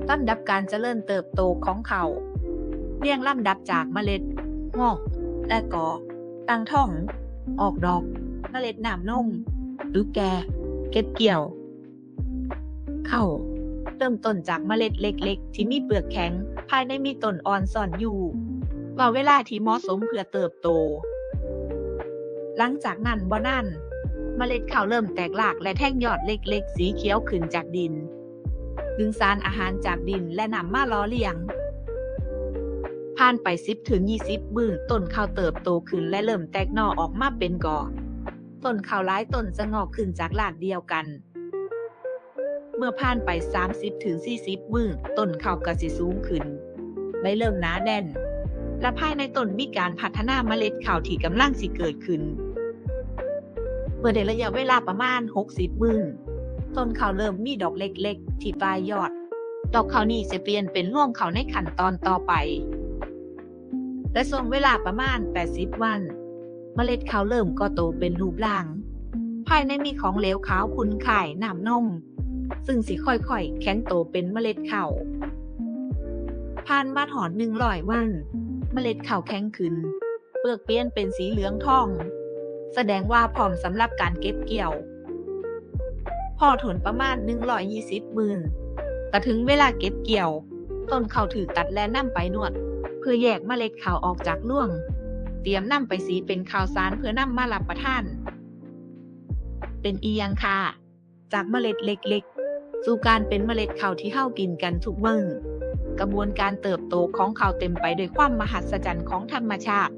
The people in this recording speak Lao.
ລຳດັບການຈະເລີນເຕີບໂຕຂອງເຂົ້າ ລຽງລຳດັບຈາກເມລັດ, ງອກ ແລະກໍ ຕັ້ງທ້ອງ, ອອກດອກ, ເມລັດນ້ຳນົມ ຫຼືແກ່, ເກັບກ່ຽວ. ເຂົ້າເລີ່ມຕົ້ນຈາກເມລັດເລັກໆ ທີ່ມີເປືອກແຂງ, ພາຍໃນມີຕົ້ນອ່ອນຊ້ອນຢູ່. ເວົ້າເວລາທີ່ເໝາະສົມເພື່ອເຕີບໂຕ. ຫຼັງຈາກນັ້ນບໍ່ນານ, ເມລັດເຂົ້າເລີ່ມແຕກລາກ ແລະແທງຍອດເລັກໆ ສີຂຽວຂຶ້ນຈາກດິນ, ດຶງສານອາຫານຈາກດິນ ແລະນ້ຳມາຫຼໍ່ລ້ຽງ. ຜ່ານໄປສິບເຖິງຍີ່ສິບມື້, ຕົ້ນເຂົ້າເຕີບໂຕຂຶ້ນ ແລະເລີ່ມແຕກໜໍ່ອອກມາເປັນກໍ. ຕົ້ນເຂົ້າຫຼາຍຕົ້ນຈະງອກຂຶ້ນຈາກລາກດຽວກັນ. ເມື່ອຜ່ານໄປສາມສິບເຖິງສີ່ສິບມື້, ຕົ້ນເຂົ້າກໍຊິສູງຂຶ້ນ, ໃບເລີ່ມໜາແໜ້ນ ແລະພາຍໃນຕົ້ນມີການພັດທະນາເມລັດເຂົ້າທີ່ກຳລັງຊິເກີດຂຶ້ນ. ເມື່ອໄດ້ໄລຍະເວລາປະມານຫົກສິບມື້, ຕົ້ນເຂົ້າເລີ່ມມີດອກເລັກໆ ທີ່ປາຍຍອດ. ດອກເຂົ້ານີ້ຈະປ່ຽນເປັນລວງເຂົ້າໃນຂັ້ນຕອນຕໍ່ໄປ. ແລະຊ່ວງເວລາປະມານແປດສິບວັນ, ເມລັດເຂົ້າເລີ່ມກໍ່ໂຕເປັນຮູບຮ່າງ. ພາຍໃນມີຂອງເຫຼວຂາວຂຸ່ນຄ້າຍນ້ຳນົມ, ຊຶ່ງຊິຄ່ອຍໆແຂງໂຕເປັນເມລັດເຂົ້າ. ຜ່ານມາຮອດໜຶ່ງຮ້ອຍວັນ, ເມລັດເຂົ້າແຂງຂຶ້ນ, ເປືອກປ່ຽນເປັນສີເຫຼືອງທອງ, ສະແດງວ່າພ້ອມສຳລັບການເກັບກ່ຽວ. ພໍທົນປະມານໜຶ່ງຮ້ອຍຍີ່ສິບມື້, ກໍເຖິງເວລາເກັບກ່ຽວ. ຕົ້ນເຂົ້າຖືກຕັດ ແລະນຳໄປນວດ ເພື່ອແຍກເມລັດເຂົ້າອອກຈາກລວງ, ຕຽມນຳໄປສີເປັນເຂົ້າສານເພື່ອນຳມາຮັບປະທານ. ເປັນອີ່ຫຍັງຄະ? ຈາກເມລັດເລັກໆ ສູ່ການເປັນເມລັດເຂົ້າທີ່ເຮົາກິນກັນທຸກມື້. ກະບວນການເຕີບໂຕຂອງເຂົ້າເຕັມໄປດ້ວຍຄວາມມະຫັດສະຈັນຂອງທຳມະຊາດ.